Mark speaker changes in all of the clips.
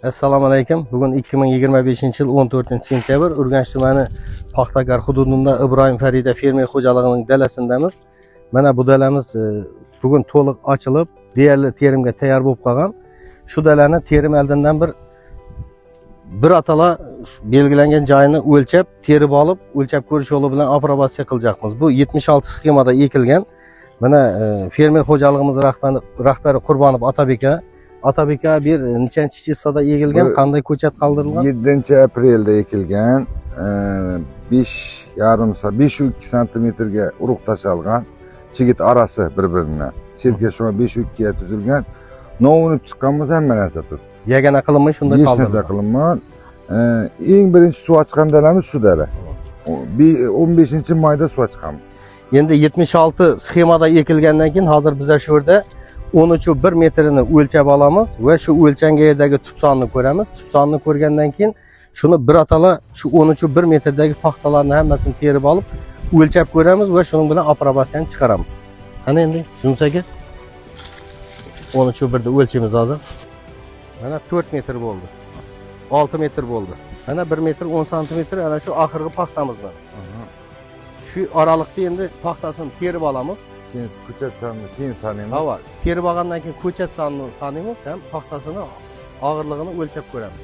Speaker 1: Assalomu alaykum. Bugun 2025-yil 14 sentyabr Urganch tumani Paxtakor hududida Ibrohim Farida fermer xo'jaligining dalasindamiz. Mana bu dalamiz bugun to'liq ochilib, deyarli terimga tayyor bo'lib qolgan. Shu dalani terim oldindan bir atala belgilangan joyini o'lchab, terib olib, o'lchab ko'rish yo'li bilan aprobatsiya qiljakmiz. Bu 76 sxemada ekilgan. Mana fermer xo'jaligimiz rahbari Qurbonov Otabek aka. Otabek aka, bir nechanchi числа da egilgan, qanday ko'chat qoldirilgan?
Speaker 2: 7 aprelda ekilgan, 5,5, 5,2 santimetrga urug' tashalgan, chigit orasi bir birini setka shu 5,2 ga tuzilgan. Unib chiqqan bo'lsa, hamma narsa turibdi.
Speaker 1: Yagona qilinmay shunday
Speaker 2: Hech narsa
Speaker 1: qoldirilgan.
Speaker 2: qilinmagan. Eng birinchi suv ochgan dalamiz shu dala. 15 mayda suv ochganmiz.
Speaker 1: Endi 76 sxemada ekilgandan keyin hozir biza shu yerda 13,1 metrini o'lchab olamiz va shu o'lchangan yerdagi tub sonini ko'ramiz. Tub sonini ko'rgandan keyin shuni bir atala shu 13,1 metrdagi paxtalarni hammasini terib olib, o'lchab ko'ramiz va shuning bilan aprobatsiyani chiqaramiz. Qani endi Yunus aka, 13,1 da o'lchaymiz hozir. Mana 4 metr bo'ldi. 6 metr bo'ldi. Mana 1 metr 10 santimetr ana shu oxirgi paxtamiz mana. Shu oraliqda endi paxtasini terib olamiz.
Speaker 2: Keyin ko'chat sonini keyin sanaymiz.
Speaker 1: Hava terib olgandan keyin ko'chat sonini sanaymiz ham paxtasini og'irligini o'lchab ko'ramiz.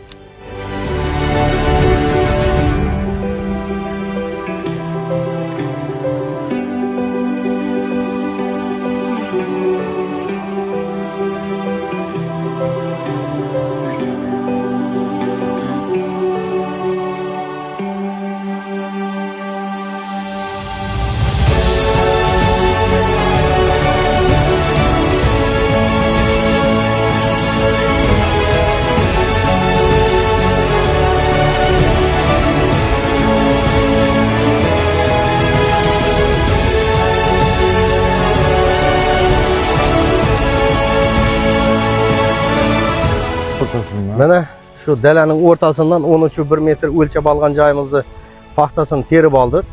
Speaker 2: O'rtasidan.
Speaker 1: Mana shu dalaning o'rtasidan 13,1 metr o'lchab olgan joyimizni paxtasini terib oldik.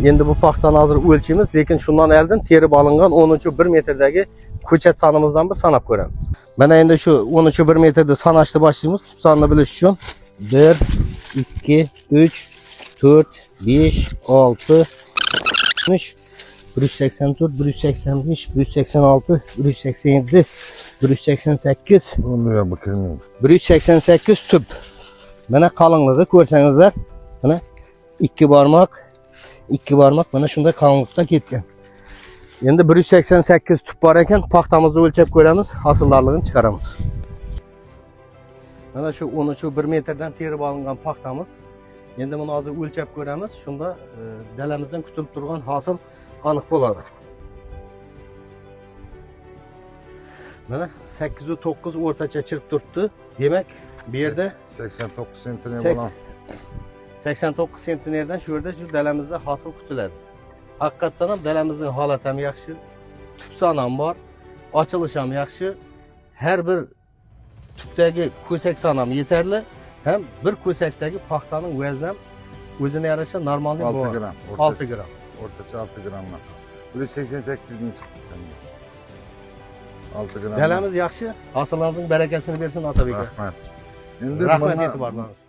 Speaker 1: Endi bu paxtani hozir o'lchaymiz, lekin shundan oldin terib olingan 13,1 metrdagi ko'chat sonimizdan bir sanab ko'ramiz. Mana endi shu 13,1 metrda sanashni boshlaymiz. Tub sonini bilish uchun 1 2 3 4 5 6 3 184 185 186 187 188
Speaker 2: Uni yo'q, bu kirmaydi.
Speaker 1: 188 tub. Mana qalinligi ko'rsangizlar, mana ikki barmoq, ikki barmoq mana shunday qalinlikda ketgan. Endi 188 tub bor ekan, paxtamizni o'lchab ko'ramiz, hosildorligini chiqaramiz. Mana shu 13,1 metrdan terib olingan paxtamiz. Endi buni hozir o'lchab ko'ramiz. Shunda dalamizdan kutilib turgan hosil aniq bo'ladi. Mana 8,9 o'rtacha chiqib turibdi. Demak, bu yerda
Speaker 2: 89 sentner bo'lgan.
Speaker 1: 89 sentnerdan shu yerda shu dalamizda hosil kutiladi. Haqiqatdan ham dalamizning holati ham yaxshi, tub soni ham bor, ochilishi ham yaxshi. Har bir tubdagi ko'sak soni ham yetarli, ham bir ko'sakdagi paxtaning vazni ham o'zine yarasha normalniy
Speaker 2: 6
Speaker 1: bo'ladi.
Speaker 2: gram.
Speaker 1: 6 gram.
Speaker 2: O'rtacha 6 gramdan. 188 ming chiqdi senga. 6 gram.
Speaker 1: Dalamiz yaxshi, hosilingizning barakasini bersin, Otabek aka.
Speaker 2: Rahmat. Endi
Speaker 1: Rahmat
Speaker 2: bundan
Speaker 1: e'tiborlaringiz.